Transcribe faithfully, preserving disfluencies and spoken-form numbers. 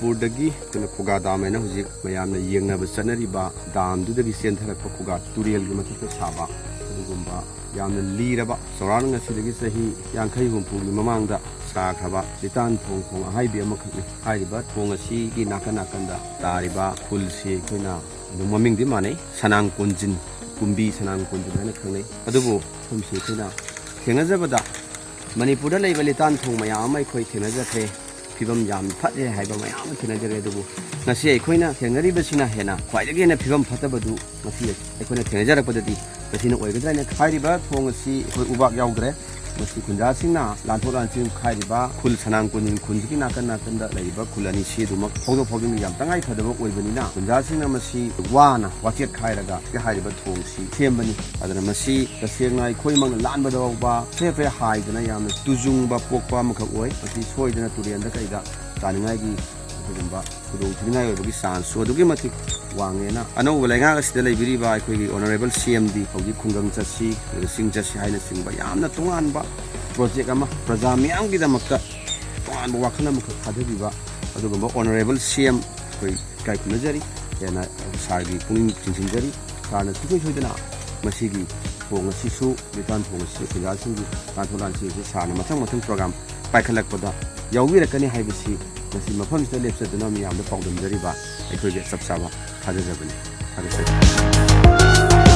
ꯃꯅꯤꯄꯨꯔꯗꯒꯤ ꯑꯩꯈꯣꯏꯅ ꯈꯨꯒꯥ ꯗꯥꯝ ꯍꯥꯏꯅ ꯍꯧꯖꯤꯛ ꯃꯌꯥꯝꯅ ꯌꯦꯡꯅꯕ ꯆꯠꯅꯔꯤꯕ ꯗꯥꯝꯗꯨꯗꯒꯤ ꯆꯦꯟꯊꯔꯛꯄ ꯈꯨꯒꯥ ꯇꯨꯔꯦꯜꯒꯤ ꯃꯊꯛꯇ ꯁꯥꯕ ꯑꯗꯨꯒꯨꯝꯕ ꯌꯥꯝꯅ ꯂꯤꯔꯕ, ꯆꯥꯎꯔꯥꯛꯅ ꯉꯁꯤꯗꯒꯤ ꯆꯍꯤ ꯌꯥꯡꯈꯩ ꯍꯨꯝꯐꯨꯒꯤ ꯃꯃꯥꯡꯗ ꯁꯥꯈ꯭ꯔꯕ ꯂꯤꯇꯥꯟ ꯊꯣꯡ, ꯈꯣꯡ ꯑꯍꯥꯏꯕꯤ ꯑꯃꯈꯛꯅꯤ꯫ ꯍꯥꯏꯔꯤꯕ ꯊꯣꯡ ꯑꯁꯤꯒꯤ ꯅꯥꯀꯟ ꯅꯥꯀꯟꯗ ꯇꯥꯔꯤꯕ ꯈꯨꯜꯁꯤ ꯑꯩꯈꯣꯏꯅ ꯑꯗꯨꯝ ꯃꯃꯤꯡꯗꯤ ꯃꯥꯟꯅꯩ, ꯁꯅꯥꯡ ꯀꯣꯟꯖꯤꯟ, ꯀꯨꯝꯕꯤ ꯁꯅꯥꯡ ꯀꯣꯟꯖꯤꯟ ꯍꯥꯏꯅ ꯈꯪꯅꯩ꯫ ꯑꯗꯨꯕꯨ ꯃꯐꯝꯁꯤ ꯑꯩꯈꯣꯏꯅ ꯊꯦꯡꯅꯖꯕꯗ ꯃꯅꯤꯄꯨꯔꯗ ꯂꯩꯕ ꯂꯤꯇꯥꯟ ꯊꯣꯡ ꯃꯌꯥꯝ ꯑꯃ ꯑꯩꯈꯣꯏ ꯊꯦꯡꯅꯖꯈ꯭ꯔꯦ꯫ ꯐꯤꯕꯝ ꯌꯥꯝ ꯐꯠꯇꯦ ꯍꯥꯏꯕ ꯃꯌꯥꯝ ꯑꯃ ꯊꯦꯡꯅꯖꯔꯦ, ꯑꯗꯨꯕꯨ ꯉꯁꯤ ꯑꯩꯈꯣꯏꯅ ꯊꯦꯡꯅꯔꯤꯕꯁꯤꯅ ꯍꯦꯟꯅ ꯈ꯭ꯋꯥꯏꯗꯒꯤ ꯍꯦꯟꯅ ꯐꯤꯕꯝ ꯐꯠꯇꯕꯗꯨ ꯉꯁꯤ ꯑꯩꯈꯣꯏꯅ ꯊꯦꯡꯅꯖꯔꯛꯄꯗꯗꯤ ꯃꯁꯤꯅ ꯑꯣꯏꯒꯗ꯭ꯔꯥ ꯍꯥꯏꯅ꯫ ꯍꯥꯏꯔꯤꯕ ꯊꯣꯡ ꯑꯁꯤ ꯑꯩꯈꯣꯏ ꯎꯕꯥꯛ ꯌꯥꯎꯗ꯭ꯔꯦ꯫ ꯃꯁꯤ ꯈꯨꯟꯖꯥꯁꯤꯡꯅ ꯂꯥꯟꯊꯣꯛ ꯂꯥꯟꯁꯤꯟ ꯈꯥꯏꯔꯤꯕ ꯈꯨꯜ ꯁꯅꯥꯡ ꯀꯣꯟꯖꯤꯟ ꯈꯨꯟꯁꯤꯒꯤ ꯅꯥꯀꯟ ꯅꯥꯀꯟꯗ ꯂꯩꯔꯤꯕ ꯈꯨꯜ ꯑꯅꯤꯁꯤ ꯑꯗꯨꯃꯛ ꯐꯥꯎꯗꯣꯛ ꯐꯥꯎꯖꯤꯟ ꯌꯥꯝ ꯇꯉꯥꯏ ꯐꯗꯕ ꯑꯣꯏꯕꯅꯤꯅ ꯈꯨꯟꯖꯥꯁꯤꯡꯅ ꯃꯁꯤ ꯋꯥꯅ ꯋꯥꯆꯦꯠ ꯈꯥꯏꯔꯒ ꯍꯥꯏꯔꯤꯕ ꯊꯣꯡꯁꯤ ꯁꯦꯝꯕꯅꯤ꯫ ꯑꯗꯨꯅ ꯃꯁꯤ ꯇꯁꯦꯡꯅ ꯑꯩꯈꯣꯏꯃꯛꯅ ꯂꯥꯟꯕꯗ ꯐꯥꯎꯕ ꯐꯦ ꯐꯦ ꯍꯥꯏꯗꯅ ꯌꯥꯝꯅ ꯇꯨꯖꯨꯡꯕ ꯄꯣꯛꯄ ꯑꯃꯈꯛ ꯑꯣꯏ꯫ ꯃꯁꯤ ꯁꯣꯏꯗꯅ ꯇꯨꯔꯦꯟꯗ ꯀꯩꯗ ꯇꯥꯅꯤꯡꯉꯥꯏꯒꯤ ꯑꯗꯨꯒꯨꯝꯕ ꯈꯨꯗꯣꯡꯊꯤꯅꯤꯡꯉꯥꯏ ꯑꯣꯏꯕꯒꯤ ꯆꯥꯟꯁꯁꯨ ꯑꯗꯨꯛꯀꯤ ꯃꯇꯤꯛ ꯋꯥꯡꯉꯦꯅ ꯑꯅꯧꯕ ꯂꯩꯉꯥꯛ ꯑꯁꯤꯗ ꯂꯩꯕꯤꯔꯤꯕ ꯑꯩꯈꯣꯏꯒꯤ ꯑꯣꯅꯔꯦꯕꯜ ꯁꯤ ꯑꯦꯝ ꯗꯤ ꯍꯧꯖꯤꯛ ꯈꯨꯡꯒꯪ ꯆꯠꯁꯤ, ꯑꯗꯨꯒ ꯆꯤꯡ ꯆꯠꯁꯤ ꯍꯥꯏꯅꯆꯤꯡꯕ ꯌꯥꯝꯅ ꯇꯣꯉꯥꯟꯕ ꯄ꯭ꯔꯣꯖꯦꯛ ꯑꯃ ꯄ꯭ꯔꯖꯥ ꯃꯤꯌꯥꯝꯒꯤꯗꯃꯛꯇ ꯇꯣꯉꯥꯟꯕ ꯋꯥꯈꯜ ꯑꯃꯈꯛ ꯊꯥꯗꯕꯤꯕ ꯑꯗꯨꯒꯨꯝꯕ ꯑꯣꯅꯔꯦꯕꯜ ꯁꯤ ꯑꯦꯝ ꯑꯩꯈꯣꯏ ꯏꯀꯥꯏ ꯈꯨꯝꯅꯖꯔꯤ꯫ ꯍꯦꯟꯅ ꯁꯥꯔꯒꯤ ꯄꯨꯛꯅꯤꯡ ꯆꯤꯡꯁꯤꯟꯖꯔꯤ꯫ ꯁꯥꯔꯅ ꯁꯨꯡꯁꯣꯏ ꯁꯣꯏꯗꯅ ꯃꯁꯤꯒꯤ ꯊꯣꯡ ꯑꯁꯤꯁꯨ, ꯂꯤꯇꯥꯟ ꯊꯣꯡ ꯑꯁꯤ ꯄ꯭ꯔꯖꯥꯁꯤꯡꯒꯤ ꯂꯥꯟꯊꯣꯛ ꯂꯥꯟꯁꯤꯟ ꯑꯁꯤ ꯁꯥꯔꯅ ꯃꯊꯪ ꯃꯊꯪ ꯄ꯭ꯔꯣꯒ꯭ꯔꯥꯝ ꯄꯥꯏꯈꯠꯂꯛꯄꯗ ꯌꯥꯎꯕꯤꯔꯛꯀꯅꯤ ꯍꯥꯏꯕꯁꯤ ꯉꯁꯤ ꯃꯐꯝꯁꯤꯗ ꯂꯦꯞꯆꯗꯨꯅ ꯃꯤꯌꯥꯝꯗ ꯄꯥꯎꯗꯝꯖꯔꯤꯕ ꯑꯩꯈꯣꯏꯒꯤ ꯆꯞ ꯆꯥꯕ ꯊꯥꯖꯖꯕꯅꯤ꯫ ꯊꯥꯒꯠꯆꯔꯤ꯫